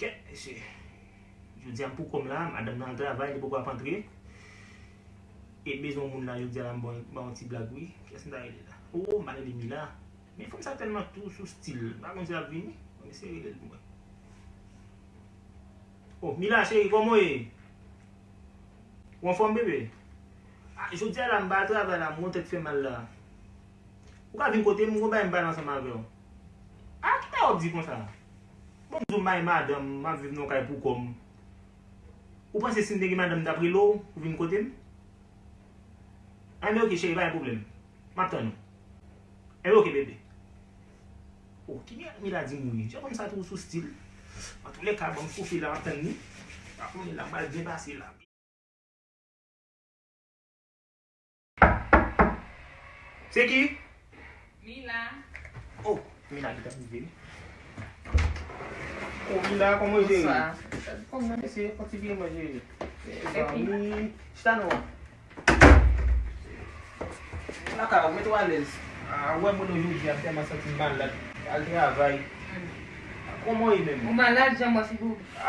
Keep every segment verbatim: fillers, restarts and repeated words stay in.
Kèt mesye. Jodi a m pou kò m la, madanm nan al travay, li poko ap antre. E bezwen yon moun la jodi a la, m ba w yon ti blag wi. Kiyès m ta rele la? O, m a rele Mila. Men fanm sa tèlman tou sou stil, m pa konn si l ap vini. Mwen eseye rele l pou mwen. O, Mila cheri, kòman w ye? Ou anfòm bebe? A, jodi a la m pa al travay la, m gon tèt fè mal la. Ou ka vin kote m, m gon bagay m pale ansanm avè w. A, ki bagay w ap di konsa? Bon, m di w m mayi madanm, m ap viv nan yon kay pou kò m. Ou panse si m te gen madanm m t ap rele w pou vin kote m? Anben oke cheri, pa gen pwoblèm. M ap tann ou. Anben oke bebe. O, ki bagay Mila di mouri? Jan fanm sa tou sou stil. Antoulèka, ban m chofe la, m ap tann li. Pa konnen la, m pral byen pase la. Se ki? Mila. O, Mila ki t ap rive wi. O, Mila, kòman w ye cheri? Bonswa. Kòman mesye, fò ti byen manje. Epi? Mezanmi, chita non. Lakay ou, mete w alèz. A, ou wè mwen jodi a, m tèlman santi m malad. Al travay. Kòman w ye menm? Ou malad, jan m wè figi w. A,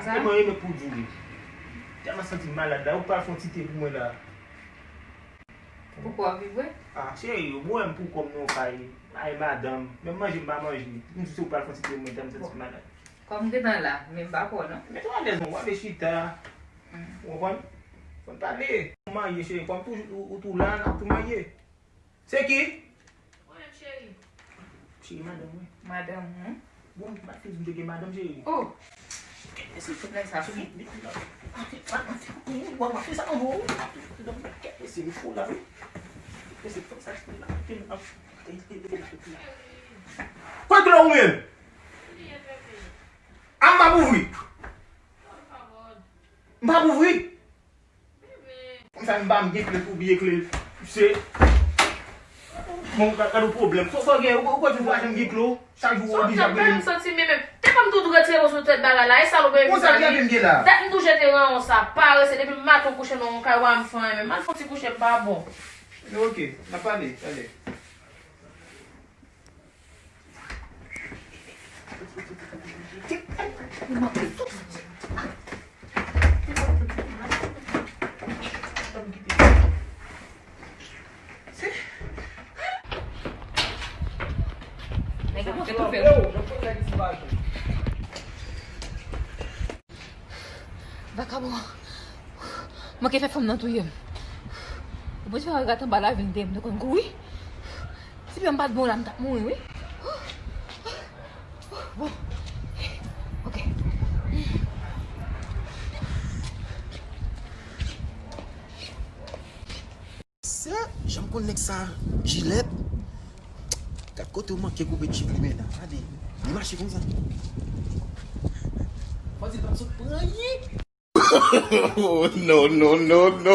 kòman w ye menm pou di w? Tèlman santi m malad la, ou pa fè yon ti te pou mwen la? Poukò w ap vibre? A, cheri, ou wè m pou kò m nan yon kay, ay madanm, menm manje m pa manje. M di se ou pral fè yon ti te pou mwen, tèlman m santi m malad. Kòm m gentan la, men m pa kwè w non. Mete w alèz non, w ale chita. Ou konprann? Fò n pale. Ou marye, cheri, kòm tou, ou, ou tou la, n ap tou marye. Se ki? Mwen menm, cheri. Cheri, madanm mwen. Madanm ou? Bon, m pa t fin di m te gen madanm, cheri. O! Kèt mesye, tout nèg sa sou mwen. W ap fè sa nan vo. Kèt mesye, m fou la wi. Mesye, fòk sa fou la. Fè m ap. Kòl klè ou menm? A m p ap ouvri. M p ap ouvri. Konsa m pa m gen kle pou bliye kle. Se. Bon, gad yon pwoblèm. Sa w gen, ou kwè ou pa janm gen kle? Chak jou ou oblije ap rele m. Sa w t ap fè m santi m menm. Te ban m tou retire w sou tèt bagay la. E sa l ou menm. Konsa ki ap vin gen la? Dat m tou jete ranyon sa. Parese depi maten w kouche nan yon kay ou pa janm fè anyen menm. Al fè yon ti kouche m pa bon. Ok, n ap pale talè. Nèg ap fè tou fè. Vakabon. Manke fè fanm nan touye m. Ou bezwen wè rat anba lavil dèyè m, nou konn kouri. Si pye m pa t bon la, m t ap mouri, wi. Bon. Ok. Se, jan m konn nèg sa, jilèt. Gad kote w manke koupe tchip li men la. Gade, li mache konsa. Fò di l pa t sot pran anyen. Oh, no, no, no, no.